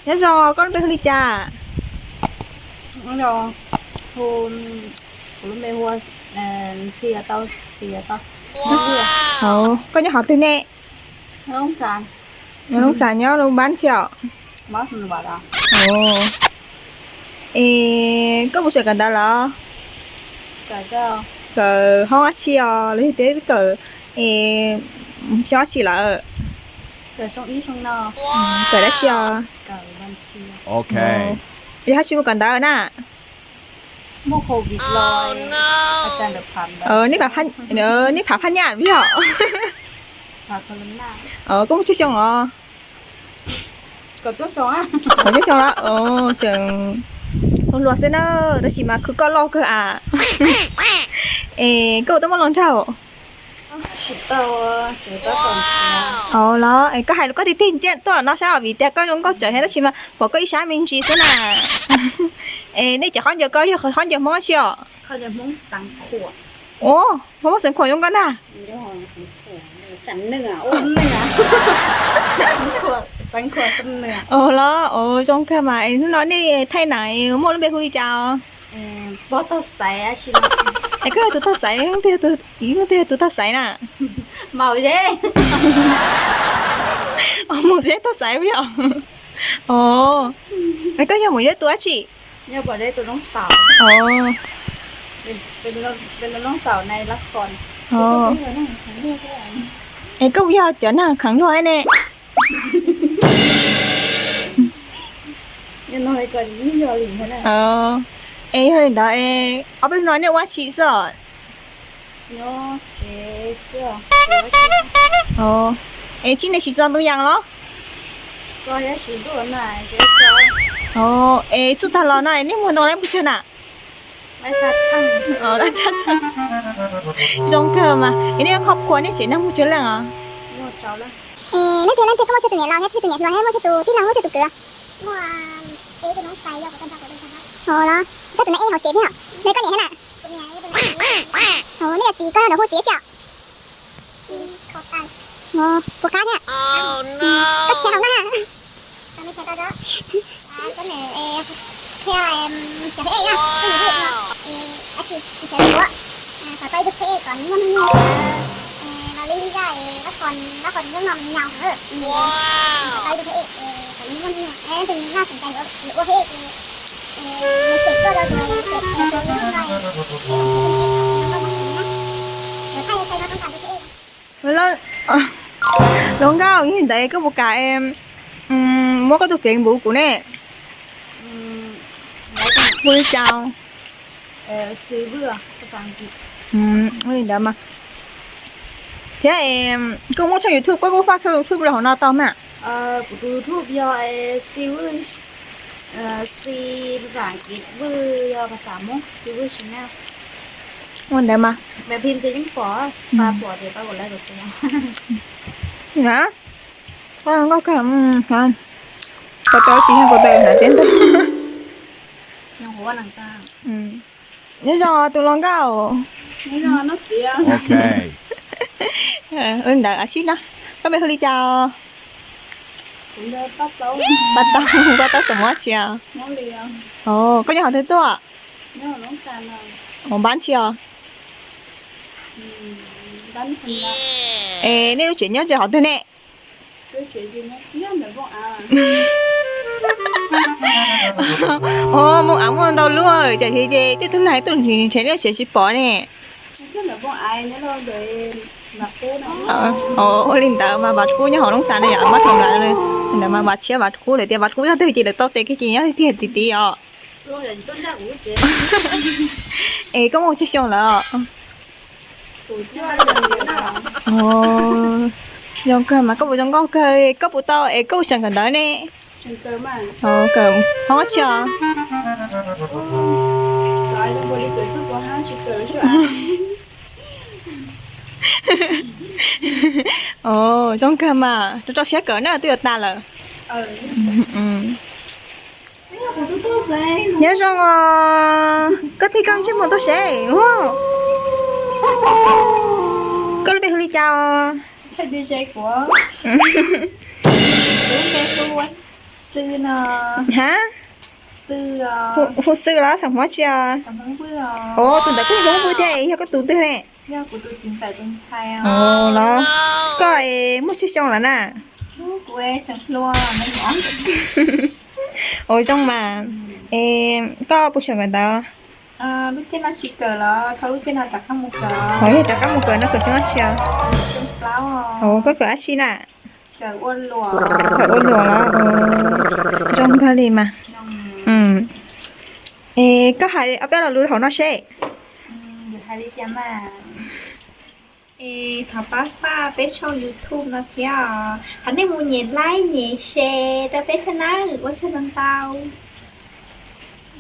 Nyob zoo, koj lub npe hu li cas? Koj nyob qhov twg ne? Loob Xas nyob Loob Npab tsi os? Es koj puas tseem kawm ntawv lawm? Kawm hoob dab tsi os, los yog tias kawm xyoo dab tsi lawm? Kawm dab tsi os? Yog hais tsis mus kawm ntawv na? Nej phav phaj nyaj yog? Koj muaj tsawg xyoo os? Kaum cuaj xyoo lawm. Tseem hluas xwb na, tab sis mas khwv koj loj kawg as. Es koj puas tau muaj hluas nraug? Los koj hais rau koj tig tig ntsia tuaj no saib, vim tias koj zoo nkauj tsawv thiab tab sis mas pom koj ib sab me ntsis xwb na. Es nej cov khaub ncaws ko yog khaub ncaws Hmoob dab tsi os? Hmoob Xeev Khuam zoo nkauj na. Los, zoo kawg mas. Es hnub no nej thaij na, muaj lub npe hu li cas os? Es koj yog tus tog xaiv, leej twg yog tus tog xaiv na? Maum Zeb tog xaiv puas yog? Es koj yog Maum Zeb tus dab tsi? Es koj puas yog cov neeg kheev luag ne? Es yog li ntawd, ob peb hnub no nej ua dab tsi xwb os? Es tsis, nej tsis tso ntoo yas los? Es txuj tag los no nej muag ntoo lawm mus tsawg na? Zoo kawg mas. Es nej khoj khua nej tsev neeg muaj tsawg leej os? Es leej twg leej twg, koj muaj tsawg tus niam laus thiab, tsawg tus niam hluas thiab, muaj tsawg tus tij laug, muaj tsawg tus kwv? Los, koj tus no ej hauv tsev thiab, koj niam na? Nej yog txiv, koj yog nraug hu txiv tsi? Puas qab thiab? Koj tsis hais hauv na? Hluas nkauj, yog li ntawd koj puas kam muab koj tus Facebook npuv kuv ne? Hu li cas? Hu li ntawd mas. Thiab koj muaj tshooj YouTube, koj kuj faj tshooj YouTube rau hauv no tau mas. Kuv tus YouTube yog Xi Vwj, Xi, phas xas As kiv, Vwj yog phas xas Hmoob, Xi Vwj Channel. Ua ntawd mas. Peb phim ces yeej pom, pab pom ces pab kom like kom share. Nkauj kawg, ko taw tsis yog ko taw hnav teb ntag. Nyob zoo tus hluas nkauj. Ntawd sib no, koj npe hu li cas? Paj Tau, Paj Tau xeem Hmoob tsi os? Koj nyob qhov twg tuaj? Ua npab tsi os? Es nej lub tsev nyob rau qhov twg ne? Ua, Moos Av muaj ntau lub, cas ces tej tug neeg tuaj nrhiav nej lub tsev tsis pom ne. Ua li ntawd mas Vam Kub nyob hauv Loob Xas na yom, Mab Rhoo Mlav li ntawd mas Vam Tshiab Vam Kub, lawv tias Vam Kub yog twg ces lawv tau tes kiag ces nyob tiag tiag tiag os. Es koj muaj tsawg xyoo lawm? Zoo kawg mas, koj puas zoo nkauj kawg, koj puas tau es koj puas tseem kawm ntawv ne? Kawm hoob tsi os? Zoo kawg mas, rau rau siab kawm na, twb yuav tas lawm. Nyob zoo os, koj tig koj ntsej muag tuaj seb. Koj lub npe hu li cas os? Hab, hu Xwb los xeem Hmoob tsi os? Os, tus ntawd kuj Hmoob Vwj thiab, yog koj tus twg ne? Os, los koj es muaj tsawg xyoo lawm na? Ua zoo mas, es koj puas xyaum kawm ntawv? Yog rov qab mus kawm no kawm xyoo dab tsi? Koj kawm dab tsi na? Kawm ua luam los? Zoo kawg li mas. Es koj hais ob peb lo lus hauv no seb. Es thov pab faj peb tshooj YouTube no thiab os. Thov nej mus nyem like nyem share rau peb thiab nawb, ua tsaug ntau ntau.